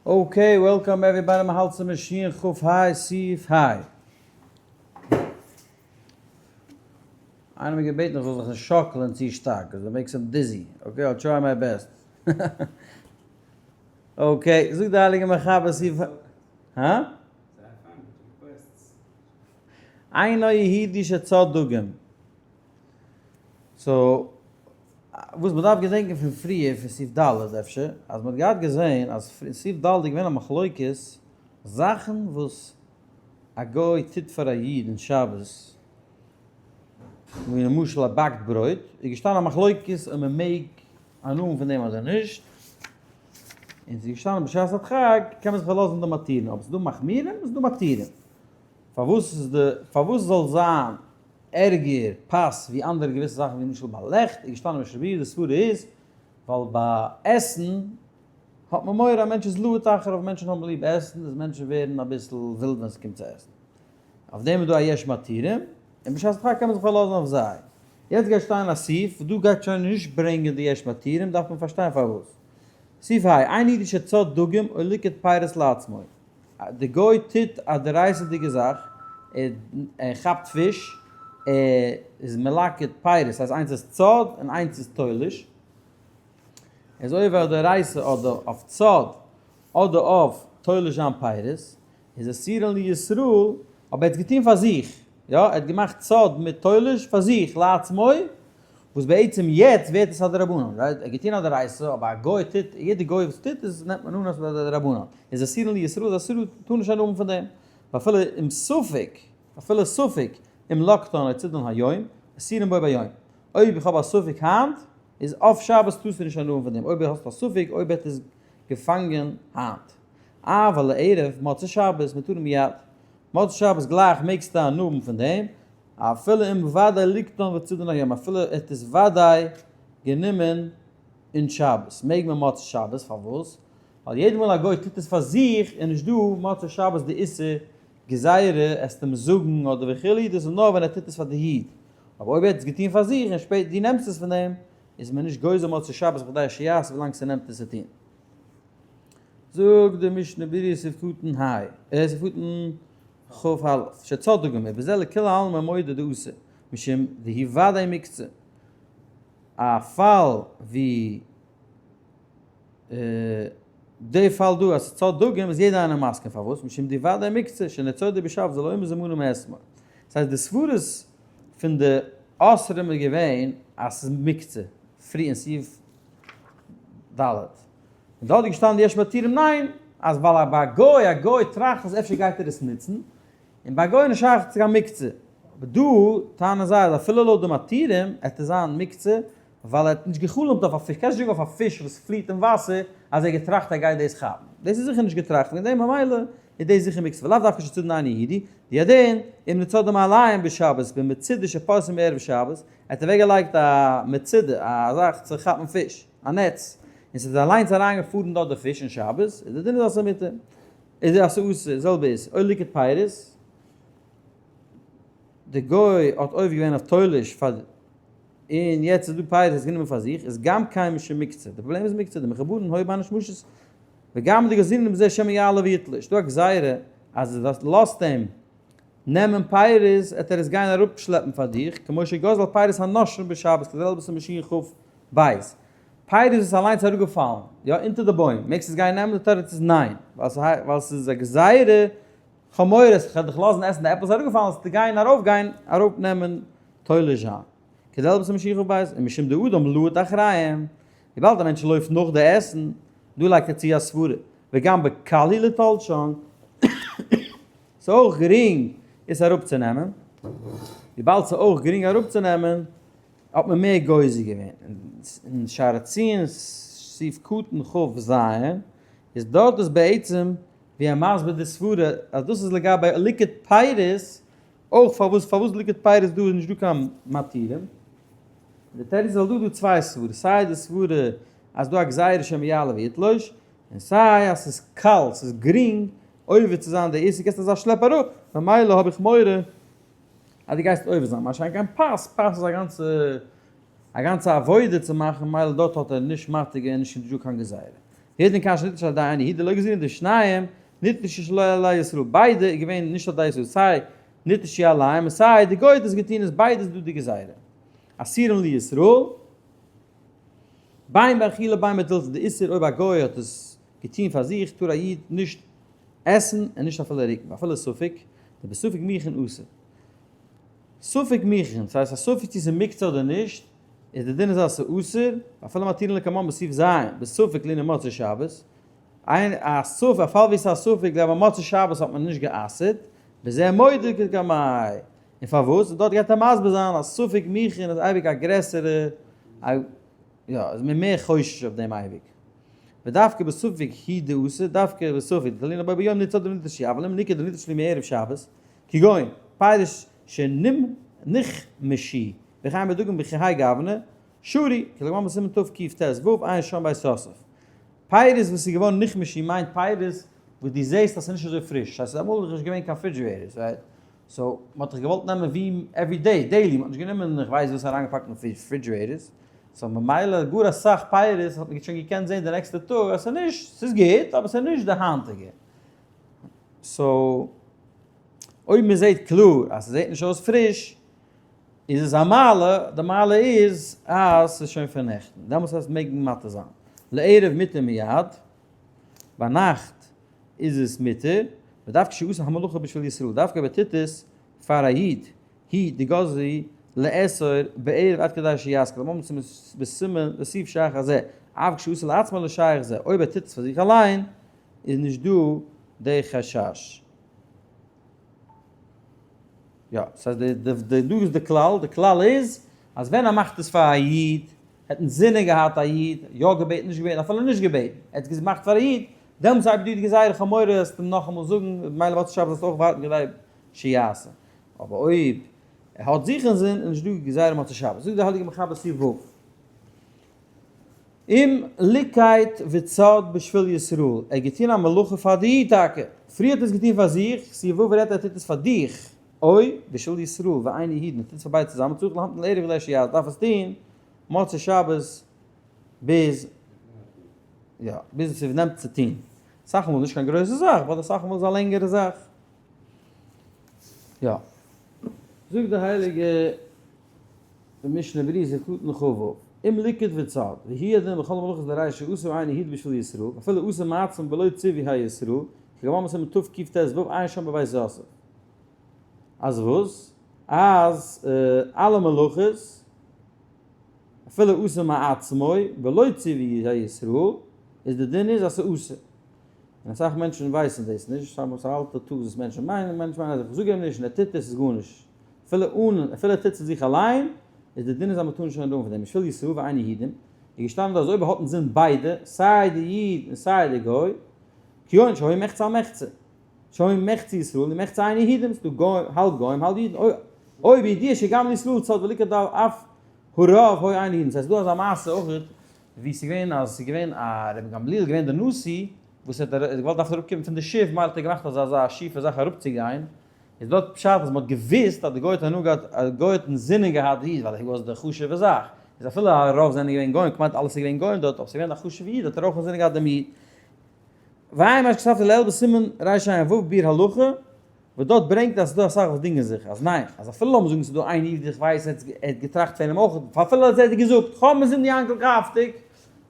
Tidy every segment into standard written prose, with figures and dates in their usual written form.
Okay, welcome everybody, מ'האלט צום שיעור כ ה סעיף ה. איינער האט מיר געבעטן איך זאל זיך נישט שאקלען צו שטארק, cause it makes him dizzy, okay, I'll try my best. Okay, זאגט די הייליגע מחבר סעיף ה. הא? אינו יהודי שצד דגים. So, וואס מ'דארף געדענקען פון פריער, פון סעיף ד' אפשר, אז מ'האט געהאט געזען אז אין סעיף ד' איז געווען א מחלוקת, זאכן וואס א גוי טוט פאר א איד אין שבת, ווי למשל ער באקט ברויט, איז געשטאנען א מחלוקת אויב מ'מעג הנאה האבן פון דעם אדער נישט, און ס'איז געשטאנען בשעת הדחק קען מען זיך פארלאזן די מתירים, אבער ס'איז דא מחמירים און ס'איז דא מתירים. פארוואס איז די, פארוואס זאל זיין ערגער פת ווי אנדערע געוויסע זאכן ווי למשל ביי לעכט איז געשטאנען משנה ברורה די סברה איז ווייל ביי עסן האט מען מורא א מענטש איז להוט אחריו מענטשן האבן ליב עסן איז מענטשן ווערן אביסל ווילד ווען ס'קומט צו עסן אויף דעם איז דא א יש מתירים און בשעת הדחק קען מען זיך פארלאזן אויף זיי יעצט גייט שטיין א סעיף וואס דא גייט שוין נישט ברענגען די יש מתירים דארף מען פארשטיין פארוואס סעיף ה איין אידישע צד דגים או ליקט פירות לעצמו. די גוי טוט א דאורייתא'דיגע זאך, ער כאפט פיש, ער איז מלקט פירות, ס'הייסט איינס איז צד און איינס איז תולש, ער איז עובר א דאורייתא אדער אויף צד אדער אויף תולש זיין פירות, איז אסורין לישראל, אבער ער האט עס געטון פאר זיך, יא, ער האט געמאכט צד מיט תולש פאר זיך, לעצמו, וואס בעצם יעצט ווערט עס א דרבנן, right? ער האט געטון א דאורייתא, אבער א גוי טוט, יעדע גוי וואס טוט עס נעמט מען אן אז ס'איז א דרבנן, איז אסורין לישראל איז אסור טאר נישט הנאה האבן פון דעם, ואפילו אם ספק, אפילו ספק, אם לקטן או צידן היום, אסורין בו ביום. אויב איך האב א ספק היינט, איז אויף שבת טארסטו נישט הנאה האבן פון דעם, אויב האסט א ספק אויב ער האט עס געפאנגען היינט. אבל לערב מוצאי שבת מותרין מיד, מוצאי שבת גלייך מעגסטו הנאה האבן פון דעם, אפילו אם ודאי ליקטן וצידן היום, אפילו ער האט עס ודאי גענומען אין שבת, מעג מען מוצאי שבת, פארוואס? ווייל יעדע מאל א גוי טוט עס פאר זיך איז נישט דא מוצאי שבת די איסור גזירה עסט אים זאגן אדער וכו', דאס איז נאר ווען ער טוט עס פאר די איד, אבער אויב ער האט עס געטון פאר זיך און שפעטער דו נעמסט עס פון אים, איז מען נישט גוזר מוצאי שבת בכדי שיעשה ווילאנג ס'נעמט עס צו טון. זאגט די משנה ברורה סעיף קטן ה, סעיף קטן כ א, שצדק גמור, בזה לכולי עלמא מודה דאסור, משום דהוא ודאי מוקצה. א פאל ווי די פאל דא אז ס'צד דגים איז יעדער איינער מסכים פארוואס משום דהוא ודאי מוקצה שניצודו בשבת ולא מזומנו מאתמול. דאס הייסט די סברות פון די אוסרים איז געווען אז ס'איז מוקצה פרי אין סעיף ד'. און דארט איז געשטאנען די יש מתירים ניין, אז ווייל ביי א גוי, א גוי טראכט אז אפשר גייט ער עס נוצן, און ביי א גוי איז נישט שייך צו קיין מוקצה. אבער דא טענה'ן זיי אז אפילו לויט די מתירים עט עס זיין מוקצה, ווייל ער האט נישט גע'חלומ'ט אויף א פיש, קענסט נישט זאגן אויף א פיש וואס פליעט אין וואסער אז ער האט געטראכט ער גייט דאס כאפן, דאס איז זיכער נישט געטראכט, וועגן דעם ממילא איז דאס זיכער מוקצה, ולאו דווקא שצדן אינו יהודי, והוא הדין, אם נצדם עליהם בשבת במצודה שפורסים בערב שבת, ער האט אוועק געלייגט א מצודה, א זאך צו כאפן פיש, א נעץ, און ס'איז אליינס אריין געפארן דארט די פיש אין שבת, איז די דין איז אז ס'איז מותר, איז אז ס'איז אסור, זעלבע איז, או ליקט פירות, די גוי האט עובר געווען אויף תולש פאר און יעצט איז דא פירות עס גענומען פאר זיך, איז גם כן משום מוקצה, די פראבלעם איז מוקצה, דמחוברין היו בין השמשות, וגם דגזרינן בזה שמא יעלה ויתלוש, דא א גזירה אז דו לאזט אים נעמען פירות עט ער עס גיין אראפ שלעפן פאר דיך, כמו שגזל פירות הנושרים בשבת כדלהלן בס' שכ ב, פירות איז אליינס אראפגעפאלן, יא אונטער די בוים, מעגסט עס גיין נעמען, די תירוץ איז ניין, ווייל ס'איז א גזירה חמורות, כ'וועל דיך לאזן עסן די עפל איז אראפגעפאלן זאלסטו גיין ארויפגיין אראפנעמען תולש זיין. כדלהלן בס' שכ ב, ומשום דאדם להוט אחריהם, וויבאלד א מענטש לויפט נאך די עסן, דא לייגט ער צו א סברה, וגם בקל הוא לתולשן, ס'איז אויך גרינג עס אראפצונעמען, וויבאלד ס'איז אויך גרינג אראפצונעמען, האט מען מער גוזר געווען. אין שער הציון סעיף קטן כ ז, איז דארט איז בעצם ווי ער מסביר די סברה אז דאס איז לגבי ליקוט פירות, אויך פארוואס פארוואס ליקוט פירות דא איז נישט דא קיין מתירים. די תירוץ איז ווייל דא איז דא צוויי סברות, סיי די סברה אז דא א גזירה שמא יעלה ויתלוש, און סיי אז ס'איז קל, ס'איז גרינג עובר צו זיין די איסור, געסט אזא שלעפ אראפ, ממילא האב איך מורא אז דו גייסט עובר זיין, מה שאין כן פת, פת איז א גאנצע א גאנצע עבודה צו מאכן, ממילא דארט האט ער נישט מתיר געווען, נישט דא קיין גזירה. יעדן קשיא ניתן שעל ידי איין יהודי לא גזירין די שניים ניתן שלא על ידי ישראל ביידע איז געווען נישט על ידי ישראל סיי ניתן שעליהם און סיי די גוי האט עס געטון איז ביידע איז דא די גזירה אסירים לישראל בין באכילה בין בטלטול די איסור אויב א גוי האט עס געטון פאר זיך טאר א איד נישט עסן און נישט אפילו רוקן ואפילו ספק דבספק מוכן אסור ספק מוכן ס'הייסט א ספק צו ס'איז מוקצה אדער נישט איז די דין איז אז ס'איז אסור, אפילו מתירין לקמן בסעיף ז', בספק לענין מוצאי שבת, איין א ספק, א פאל ווי ס'איז א ספק לגבי מוצאי שבת האט מען נישט גע'אסר'ט, בזה מודה כקמאי, און פארוואס? און דארט גייט ער מסביר זיין אז ספק מוכן איז אייביג א גרעסערע, א יא, איז מען מער חושש אויף דעם אייביג. ודווקא בספק הוא דאסור, דווקא בספק דתלינא בו ביום ניצוד ונתשי, אבל אם ניכר דניתשי לי מערב שבת, כגון, פירות שנמ-נחמשו, וכן בדגים בכהאי גוונא, שרי, כדלקמן בסימן תקט"ו, עיין שם בית יוסף. פירות וואס איז געווארן נחמשו מיינט פירות וואס דו זעסט אז ס'איז נישט אזוי פריש, ס'הייסט אמאל איז נישט געווען קיין refrigerators, right? So מ'האט דאך געוואלט נעמען ווי every day, daily, מ'האט נישט גענומען איך ווייס וואס אריינגעפאקט אין refrigerators, so ממילא גאר אסאך פירות האט מען שוין געקענט זען די נעקסטע טאג אז ס'איז נישט, ס'איז גוט אבער ס'איז נישט די היינטיגע. So אויב מ'זעט קלאר אז ס'זעט נישט אויס פריש, איז עס א מעלה, די מעלה איז אז ס'איז שוין פון נעכטן, דעמאלטס הייסט מעג מען מתיר זיין. לערב מותר מיד, ביינאכט איז עס מותר, ודווקא שעשה המלאכה בשביל ישראל, דווקא אויב ער טוט עס פאר א איד, היא דגזרי לאסור בערב עד כדי שישכיל, אמאל בסימן בסעיף שייך הזה, אף כשעשה לעצמו לא שייך זה, אויב ער טוט עס פאר זיך אליין איז נישט דא די חשש. יא, ס'הייסט די די די דא איז די כלל, די כלל איז אז ווען ער מאכט עס פאר א איד, ער האט אינזינען געהאט א איד, יא געבעטן נישט געבעטן אפילו נישט געבעטן, ער האט עס געמאכט פאר א איד, דעמאלטס הייבט די איד גזירה איך האב מורא וועסט אים נאכאמאל זאגן, ממילא מוצאי שבת זאלסטו אויך ווארטן כדי שיעשה. אבער אויב ער האט זיך אינזין איז נישט דא גזירה מוצאי שבת. זאגט די הייליגע מחבר סעיף ו'. אם ליקט וצד בשביל ישראל, ער האט געטון א מלאכה פאר די איד טאקע, פריער האט ער עס געטון פאר זיך, סי' ו' רעדט ער טוט עס פאר דיך, אוי, בשביל ישראל ואין יהודין, ער טוט עס פאר ביידע צוזאמען, צריך להמתין לערב כדי שיעשה, דארף עס טון מוצאי שבת ביז, יא, ביז עס נעמט צו טון, אסאך מאל איז נישט קיין גרויסע זאך, באט אסאך מאל איז א לענגערע זאך, יא. זאגט די הייליגע. די משנה ברורה סעיף קטן כ"ו, אם ליקט וצד, והוא הדין בכל המלאכות דאורייתא שעשה אינו יהודי בשביל ישראל, אפילו עשה מעצמו בלא ציווי הישראל, כגמ' סימן תקט"ו עיין שם בבית יוסף. אז וואס? אז אלע מלאכות, אפילו עשה מעצמו בלא ציווי הישראל, איז די דין איז אז ס'אסור. און אסאך מענטשן ווייסן דאס נישט, ס'איז א אלטע טעות וואס מענטשן מיינען, מענטשן מיינען אז איך זאג אים נישט און ער טוט עס איז גארנישט. אפילו אן אפילו ער טוט צו זיך אליין, איז די דין איז אז מ'טאר נישט הנאה האבן פון דעם, בשביל ישראל ואין יהודים, איז געשטאנען דא אז אויב ער האט אינזין ביידע, סיי די איד און סיי די גוי, כגון שהיו מחצה על מחצה, שהיו מחצה ישראל ומחצה אין יהודים, ס'דא גוים, האלב גוים האלב אידן, או בידיעה שגם לישראל צד ולקט דל אף הרוב היו אין יהודים, ס'הייסט דא אזא מעשה אויך ווי ס'איז געווען אז ס'איז געווען א רבי גמליאל געווען די נשיא, וואס האט געוואלט דארפן אראפקומען פון די שיף, מילא האט ער געמאכט אזא אזא שיפע זאך אראפצוגיין, איז דארט פשט אז מ'האט געוואוסט אז די גוי האט הנאה געהאט, אז די גוי האט אינזינען געהאט די איד ווייל הי וואס די חשוב'ע זאך, איז אפילו א רוב זענען געווען גוים, כמעט אלעס איז געווען גוים דארט, אבער ס'איז געווען א חשוב'ע איד האט ער אויך אינזינען געהאט דעם איד. ועיין מה שכתבתי לעיל בסימן רע"ו ביאור הלכה, וואס דארט ברענגט אז ס'איז דא אסאך וואס דינגען זיך אז ניין, אז אפילו לאמיר זאגן ס'איז דא איין איד איך ווייס ער האט געטראכט פון אים אויך, אפילו אז ער האט געזאגט כ'האב אינזין יענקל קאפטיג,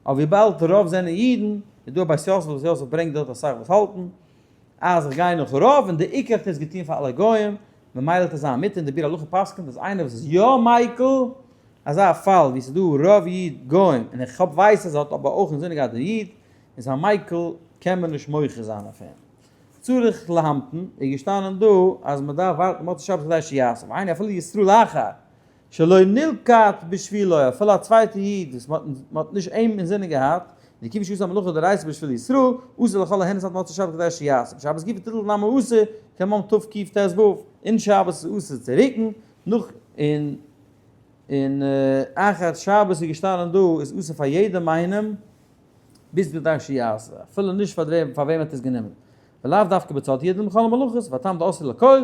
אבער וויבאלד רוב זענען אידן, איז דא א בית יוסף וואס יוסף ברענגט דארט אסאך וואס האלטן אז איך גיי נאך רוב און די עיקר האט ער עס געטון פאר אלע גוים, ממילא האט ער זיין מיט און די ביאור הלכה פסק'נט אז איינער וואס איז יא מיקל, אזא פאל ווי ס'איז דא רוב איד גוים און איך האב ווייס אז ער האט אבער אויך אינזין געהאט די איד, איז א מיקל קען מען נישט מוחה זיין אויף אים. צריך להמתין איז געשטאנען דא אז מ'דארף ווארטן מוצאי שבת כדי שיעשה, והיינו אפילו ישראל אחר שלא נלקט בשבילו, אפילו א צווייטע איד וואס מען האט נישט אים אינזינען געהאט, די כיוון שעשה המלאכה דאורייתא בשביל ישראל, אסור לכל ההנס עד מוצאי שבת כדי שיעשה, בשבת גופא טלטול נמי אסור, כממ תקט"ו, אין שבת איז אסור צו רוקן, נאך און און אחר שבת איז געשטאנען דא איז אסור פאר יעדעם איינעם ביז כדי שיעשה, אפילו נישט פאר וועם מען האט עס גענומען, ולאו דווקא בצד יעדן בכל המלאכות, והטעם דאסור לכל,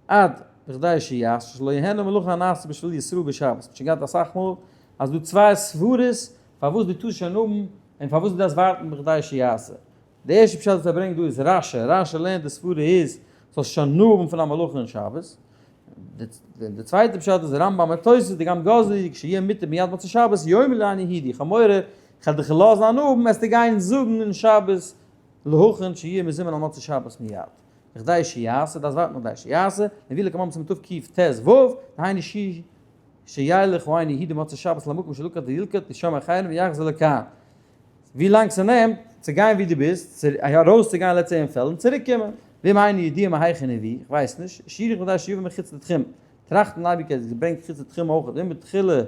עד בכדי שיעשה שלא יהנה מלאכה הנעשה בשביל ישראל בשבת, מ'האט שוין געהאט אסאך מאל אז דא צוויי סברות פארוואס דו טארסט שוין האבן און פארוואס דו דארפסט ווארטן בכדי שיעשה. די ערשטע פשט וואס ער ברענגט דא איז רשי, רשי לערנט די סברה איז זאלסט שוין הנאה האבן פון א מלאכה אין שבת. די צווייטע פשט איז רמב ם און תוס' דגם גזרו כשיהיה מותר מיד מוצאי שבת יאמר לעני הידי, איך האב מורא איך וועל דיך לאזן הנאה האבן וועסטו גיין זאגן אין שבת להכין שיהיה מזומן על מוצאי שבת מיד. בכדי שיעשה, דארפסט ווארטן בכדי שיעשה, מביא לקמן בסימן תקט ו, דהיינו שילך העני הידי מוצאי שבת למקום שלקט וילקט משם אחרים ויחזור לכאן. ווי לאנג ס'נעמט צו גיין ווי דו ביסט, ארויס צו גיין לעצט אין פעלד און צוריק קומען. ואם אינו ידוע מהיכן הביא, איך ווייס נישט, שיעור איך כדי שיבא מחוץ לתחום, טראכטן אייביג ער האט געברענגט חוץ לתחום אויך, ואם בתחילה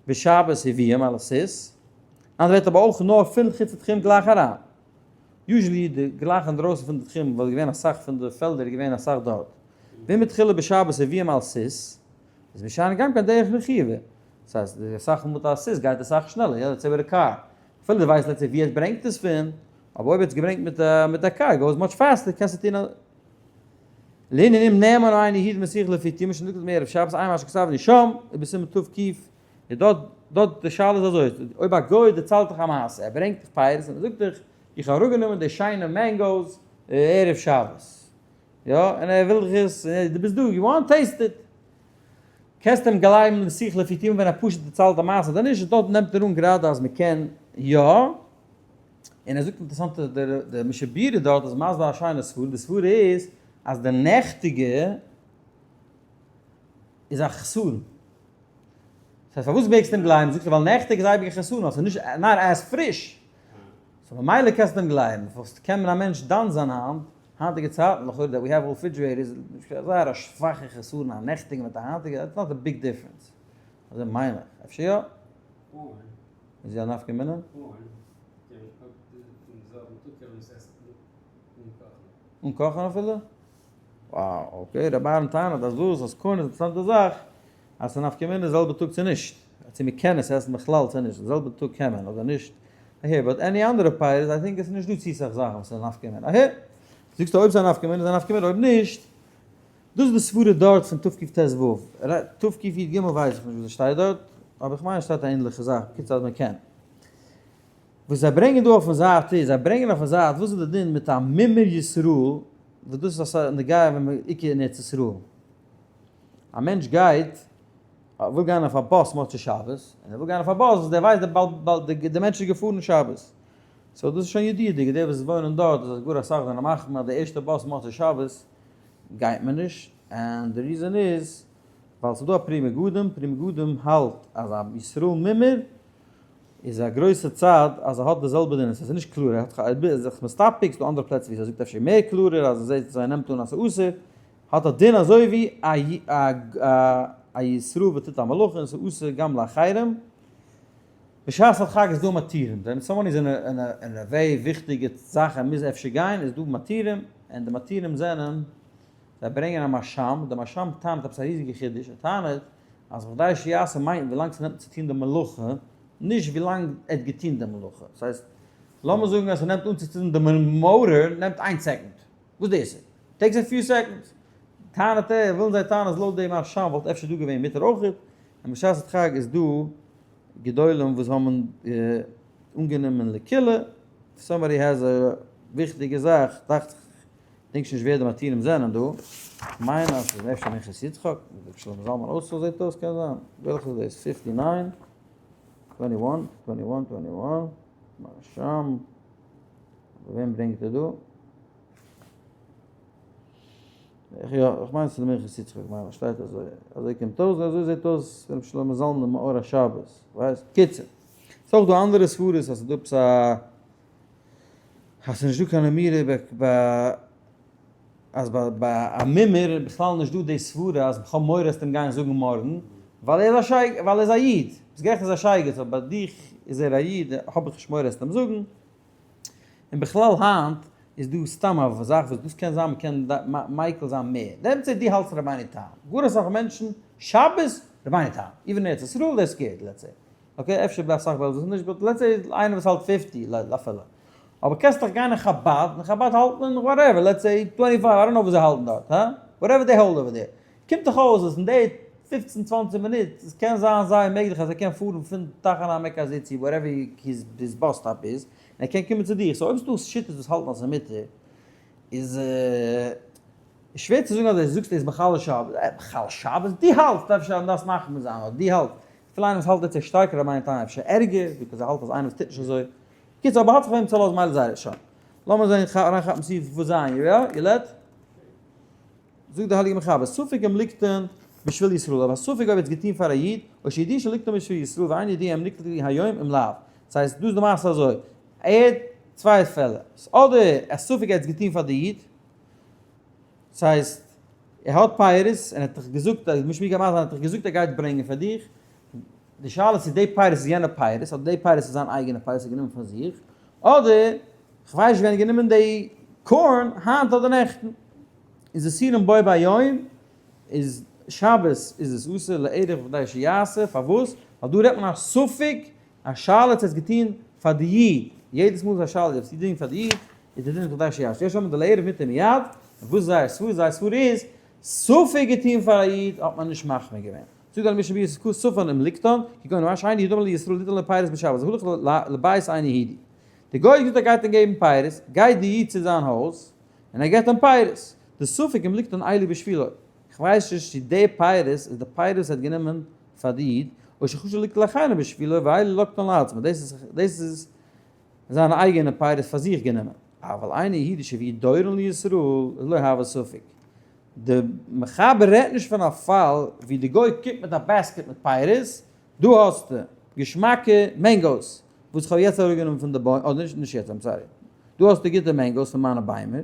בשבת הביאם על הסוס, אנדערע ווערטער אבער אויך נאר פון חוץ לתחום גלייך אריין. usually די גלייך אינדרויסן פון די תחום וואלט געווען אסאך פון די פעלדער איז געווען אסאך דארט. ואם בתחילה בשבת הביאם על סוס, איז משאין גם כן דרך רכיבה. דאס הייסט די אסאך מיט א סוס גייט אסאך שנעלער, יא let's say מיט א קאר. אפילו דו ווייסט let's say ווי עס ברענגט עס פון, אבער אויב ער האט עס געברענגט מיט א מיט א קאר goes much faster קענסטו טון א לענין אם נאמן או אינו יהודי מסיח לפי תומו שנקלט מערב שבת עיין מה שכתבנו שם ובסימן תק איז דארט דארט די שאלה איז אזוי, אויב א גוי דערציילט דיך א מעשה, ער ברענגט דיך פירות און ער זאגט דיך, איך האב אראפגענומען די שיינע mangoes ערב שבת, יא, און ער וויל דיך עס, דו ביסט דא, you want taste it, קענסט אים גלייבן מסיח לפי תומו ווען ער פשוט דערציילט א מעשה אדער נישט, דארט נעמט ער אן גראדע אז מען קען יא, און ער זאגט אינטערעסאנטע, דער משנה ברורה דארט איז מסביר א שיינע סברה, די סברה איז אז די נעכטיגע איז א חסרון. ס'הייסט פארוואס מעגסטו אים גלייבן? זאגט ער ווייל נעכטיג איז אייביג א חסרון ווייל ס'איז נישט not as פריש. so ממילא קענסטו אים גלייבן. פארוואס קען מען א מענטש דן זיין היינט, היינטיגע צייטן לכאורה that we have refrigerators איז זייער א שוואכע חסרון א נעכטיגע מיט א היינטיגע, it's not a big difference. אזוי מיין איך. אפשר יא? איז יא נפקא מינה? אן קאכן אפילו? Wow, okay, רבי אהרן טענה'ט אז דאס אז corn איז אינטערעסאנטע זאך, אז ס'איז נפקא מינה די זעלבע טאג צו נישט, צו מ'קען עס עסן בכלל צו נישט, די זעלבע טאג קען מען אדער נישט, אהער, but any אנדערע פירות, I think עס איז נישט דא צו סאך זאכן וואס איז נפקא מינה, אהער, זאגסטו אויב ס'איז א נפקא מינה איז א נפקא מינה, אויב נישט, דאס איז די סברה דארט פון תקט ו, תקי ג ווייס איך נישט וואס עס שטייט דארט, אבער איך מיין עס שטייט א ענליכע זאך, בקיצור אז מ'קען. וואס זיי ברענגען דא אויפן זייט איז, זיי ברענגען אויפן זייט וואס איז די דין מיט א מומר ישראל, וואס דאס איז א נוגע ווען מען עיקר אין ארץ ישראל. א מענטש גייט, וויל גיין אויף א באס מוצאי שבת, און ער וויל גיין אויף א באס וואס דער ווייסט דער בעל די מענטש איז געפארן שבת. so דאס איז שוין ידוע'דיג, די וואס וואוינען דארט, איז אז גאר אסאך זענען מחמיר אז די ערשטע באס מוצאי שבת גייט מען נישט, and די reason איז ווייל ס'איז דא א פרי מגדים, פרי מגדים האלט אז א ישראל מומר איז א גרויסע צד אז ער האט די זעלבע דין, עס איז נישט קלאר, ער האט איז זיך מסתפק, ס'דא אנדערע פלעצער ווי ער זאגט אפשר מער קלארער אז ער זעט אז ער נעמט אן אז ס'איז אסור, האט א דין אזוי ווי א ישראל וואס טוט א מלאכה און ס'איז אסור גם לאחרים. בשעת הדחק איז דא מתירים, ווען someone איז אין א very וויכטיגע זאך ער מוז אפשר גיין איז דא מתירים, און די מתירים זענען, זיי ברענגען א מהרש"ם, די מהרש"ם טענה'ט עפעס א ריזיגע חידוש, ער טענה'ט אז בכדי שיעשה מיינט ווילאנג ס'נעמט צו טון די מלאכה, נישט ווילאנג ער האט געטון די מלאכה. דאס הייסט, לאמיר זאגן אז ס'נעמט אנצוצינדן די מאטאר נעמט איין second. וואס דאס איז? Takes a few seconds. טענה'ט ער, ווילן זיי טענה'ן אז לויט די מהרש"ם וואלט אפשר דא געווען מותר אויכעט, און בשעת הדחק איז דא גדולים וואס האבן אנגענומען לקולא, somebody has א וויכטיגע זאך, דאכט זיך כ'דענק שוין נישט ווער די מתירים זענען דא, כ'מיין אז ס'איז אפשר מנחת יצחק, ר' שלמה זלמן אויסער זעט אויס, קען זיין, וועלכע איז דאס? Fifty nine? Twenty one? Twenty one? Twenty one? מהרש"ם? וועם ברענגט ער דא? איך יא, איך מיין ס'איז מנחת יצחק, כ'מיין אז שטייט אזוי, אזוי קומט אויס, אזוי זעט אויס ר' שלמה זלמן מאור השבת, ווייסט? קיצור, ס'איז אויך דא אנדערע סברות אז ס'איז דא עפעס א אז ס'איז נישט דא קיין אמירה ביי אז ביי א מומר איז בכלל נישט דא די סברה אז כ'האב מורא עסט אים גיין זאגן מארגן ווייל ער איז א שייגעץ ווייל ער איז א איד, ביסט גערעכט ער איז א שייגעץ אבער ביי דיך איז ער א איד האב איך נישט מורא עסט אים זאגן, און בכלל היינט איז דא סתם א זאך וואס דאס קען זיין מ'קען מיקל זיין מער, דעמאלטס דו האלטסט רבינו תם, גאר אסאך מענטשן שבת רבינו תם, even אין ארץ ישראל they're scared let's say. Okay אפשר ביי אסאך בעלזערס נישט but let's say איינער וואס האלט fifty אפילו. אבער קענסט דאך גיין אין חבד, אין חבד האלט מען whatever let's say twenty five I don't know וואס זיי האלטן דארט הא? Whatever they hold over there. קומט דאך אויס אז אין די. 15 20 מינוט, עס קען זיין זייער מעגליך אז ער קען פארן פון תחנה המרכזית צו whatever his bus stop איז, און ער קען קומען צו דיך, so אויב ס'דא שיטות וואס האלטן אז ס'איז מותר, איז שווער צו זאגן אז דו זאגסט ער איז מחלל שבת, מחלל שבת? דו האלטסט אפשר אז דארפסט מחמיר זיין, אדער דו האלטסט, אפילו איינער וואס האלט יעצט ער איז שטארקער רבינו תם אפשר ערגער, because ער האלט אז איינער וואס טוט נישט אזוי, קיצור אבער האט זיך וועם צו לאזן מילא זייער שוין. לאמיר זען אריינכאפן סעיף וואס זיין יא ילד. זאגט דער הייליגער מחבר, ספק אם ליקטן בשביל ישראל, אבער א ספק אויב ער האט עס געטון פאר א איד, או שידיע שליקטן בשביל ישראל ואין ידיע אם נקלט לי היום אם לאו. דאס הייסט, דא איז די מעשה אזוי, ער האט צוויי פעלער, אדער א ספק ער האט עס געטון פאר די איד, דאס הייסט, ער האט פירות און ער האט דיך געזאגט, נישט מיר געמאכט, ער האט דיך געזאגט ער גייט ברענגען פאר דיך, די שאלה איז צו די פירות איז יענע פירות, אדער די פירות איז זיין אייגענע פירות ער האט גענומען פאר זיך, אדער כ'ווייס נישט ווען ער האט גענומען די corn, היינט אדער נעכטן. איז אסורים בו ביום, איז שבת איז עס אסור לערב בכדי שיעשה, פארוואס? ווייל דא רעדט מען א ספק, א שאלה צו עס געטון פאר די איד, יעדעס מאל איז א שאלה צו עס געטון פאר די איד, איז די דין בכדי שיעשה, יש אומרים דלערב מותר מיד, און וואס איז זייער סברה? זייער סברה איז, ספק געטון פאר א איד האט מען נישט מחמיר געווען. זאגט דער משנה ברורה ס'קא ספן אם ליקטן, כגון מה שאין יהודי אמר לישראל ליתן לו פירות בשבת, והלך לבית איין יהודי. די גוי האט געזאגט ער גייט אים געבן פירות, גייט די איד צו זיין הויז, און ער געבט אים פירות. די ספק אם ליקטן אלו בשבילו. איך ווייס נישט צו די פירות איז די פירות וואס ער האט גענומען פאר די איד, או שחשב ליקט לאחרים בשבילו ואלו לקטן לעצמו, דאס איז זיינע אייגענע פירות פאר זיך גענומען. אבל אינו יהודי שהביאו דורון לישראל איז לא הוה ספק. די מחבר רעדט נישט פון א פאל ווי די גוי קומט מיט א basket מיט פירות, דא האסטו געשמאקע mangoes וואס איך האב יעצט אראפגענומען פון די בוים, אדער נישט, נישט יעצט, I'm sorry, דא האסטו גוטע mangoes פון מיינע ביימער,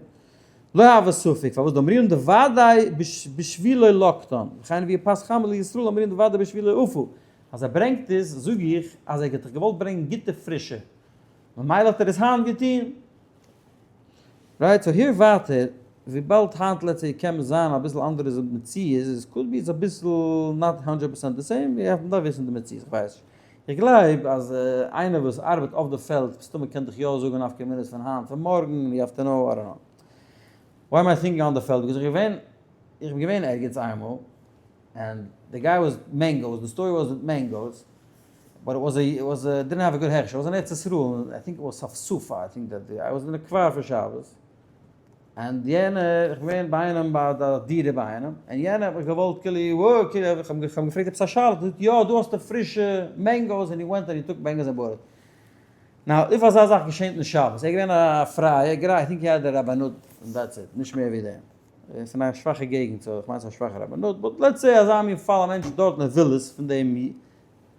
לא הוה ספק, פארוואס דאמרינן דוודאי בשבילו לקטן, וכן הביאו פת חמה לישראל אמרינן דוודאי בשבילו אפו, אז ער ברענגט עס זאג איך אז ער האט דאך געוואלט ברענגען גוטע פרישע, ממילא האט ער עס היינט געטון. right, so here ווייטער, וויבאלד היינט let's say קען זיין אביסל אנדערע מציאות, איז could be איז אביסל not hundred percent the same, מ'דארף וויסן די מציאות, איך ווייס נישט. איך גלייב אז איינער וואס ארבעט אויף די פעלד מסתמא קען דיך יא זאגן נפקא מינות פון היינט פון מארגן, you have to know, I don't know. Why am I thinking on the פעלד? Because איך געווען, איך בין געווען ערגעץ איינמאל, and the guy was mangoes, the story was with mangoes, but it was a, it was a, didn't have a good הכשר, it was אין ארץ ישראל, I think it was ספסופה, I think that, I was אין די כפר פאר שבת, and יענער, איך בין געווען ביי איינעם ביי די דירה ביי איינעם, און יענער האט מיך געוואלט כאילו, וואו, כאילו, איך האב אים געפרעגט עפעס א שאלה, האט ער געזאגט, יא, דא האסטו פרישע mangoes, and he went and he took mangoes and bought it. Now, if אזא זאך געשענט אין שבת, ער איז געווען א פרייער, גראדע, I think he had די רבנות, and that's it, נישט מער ווי דעם. עס איז אין א שוואכע געגנט, so איך מיין ס'איז א שוואכע רבנות, but let's say אזא מין פאל א מענטש דארט און ער וויל עס פון דעם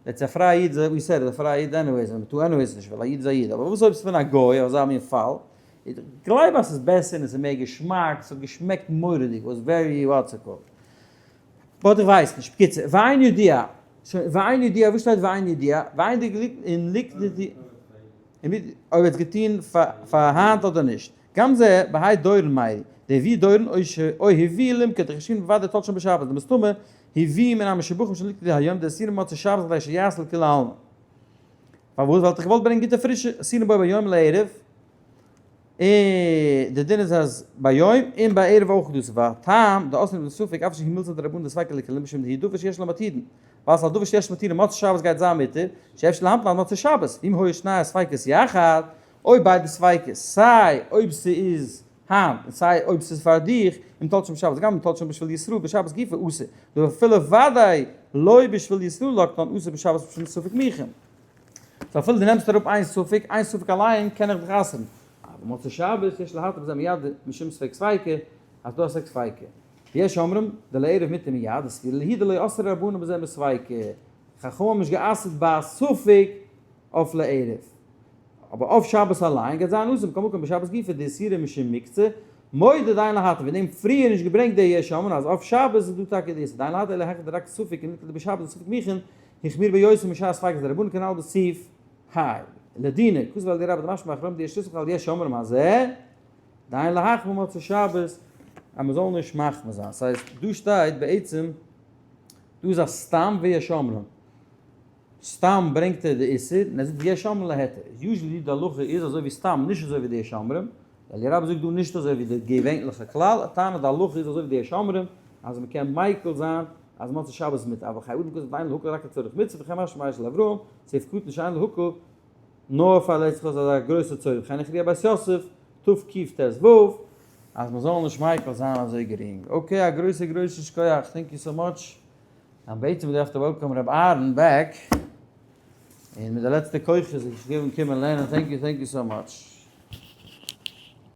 let's say א פרייע איד, ווי סעד איז א פרייע איד anyways, און מ'טאר anyways נישט ווייל א איד איז א איד, אבער וואס אויב ס'איז פון א גוי אזא מין פאל, איך גלייב אז ס'איז בעסער און ס'איז מער געשמאק, ס'האט געשמעקט מורא'דיג, was very what's it called. But איך ווייס נישט, בקיצור, ואין יודע, שוין, ואין יודע, וואו שטייט ואין יודע? ואין די גליק אין ליגט די אויב ער האט געטון פאר היינט אדער נישט. גם זה בהאי דורון מיירי, דהביא דורון או הביא למקד דחשין בוודאי תלשון בשבת, דמסתמא הביא מן המשובחים של ליקטי היום דאסירין מוצאי שבת כדי שיעשה לכולי עלמא. פארוואס? ווייל האט ער געוואלט ברענגען גוטע פרישע אסירין בו ביום לערב, און די דין איז אז ביום און בערב אויך דאס והטעם דאסרין בספק אף שהיא מילתא דרבנן דספיקא לכולם משום דהיא דבר שיש לה מתירין, ווייל ס'איז א דבר שיש מתירין מוצאי שבת גייט זיין מותר, שאפשר להמתין עד מוצאי שבת, ואם היו שני הספיקות יחד, אויב ביידע ספיקות, סיי אויב ס'איז היינט און סיי אויב ס'איז פאר דיך, אם תלשון בשבת גם אם תלשון בשביל ישראל בשבת גופא אסור, דאפילו ודאי לא בשביל ישראל לקטן אסור בשבת משום ספק מוכן. So אפילו דו נעמסט אראפ איין ספק, איין ספק אליין קען איך דיך אסר'ן. אבל מוצאי שבת יש להתיר בזה מיד משום ספק ספיקא, אז דא א ספק ספיקא. ויש אומרים דלערב מותר מיד, וסבירא להו דלא אסרו רבנן בזה מספיקא. חכמים האבן נישט גע'אסר'ט ביי א ספק אויף לערב. אבער אויף שבת אליין גייט זיין אסור מכל מקום בשבת גופא דאיסורא משום מוקצה, מודה דיין להתיר, וועגן דעם פריער נישט געברענגט די יש אומרים אז אויף שבת איז דא טאקע די איסור דיין להתיר אלא היכא דרק ספק און ניתן בשבת דספק מוכן החמיר ביותר משאר ספיקות דרבנן כנל בסעיף ה. לדינא, כתב על ידי רבי דמשמע אחרונים דיש לסמוך על יש אומרים הזה, דיין להחמיר מוצאי שבת אז מען זאל נישט מחמיר זיין, ס'הייסט דא שטייט בעצם דא איז א סתם ויש אומרים. סתם ברענגט ער די איסור און ער זאגט יש אומרים להיתר, איז usually די הלכה איז אזוי ווי סתם נישט אזוי ווי די יש אומרים, ווייל די רבי זאגט דא נישט אזוי ווי די געווענליכע כלל, ער טענה'ט די הלכה איז אזוי ווי די יש אומרים אז מען קען מיקל זיין. אז מוצאי שבת מיט אבל חי אדם כתוב דיין להקל רק לצורך מצוה וכן משמע אשל אברהם, סעיף קטן שאין להקל, נאר פארלעצט זיך אויס אזא גרויסע צורך וכן הכריע בית יוסף, תקט"ו, אז מען זאל נישט מיקל זיין אזוי גרינג. okay, א גרויסע גרויסע שכוח, thank you so much. און בעצם דארף די welcome ר' אהרן back, און מיט די לעצטע כוחות זיך געגעבן קומען לערנען, thank you, thank you so much.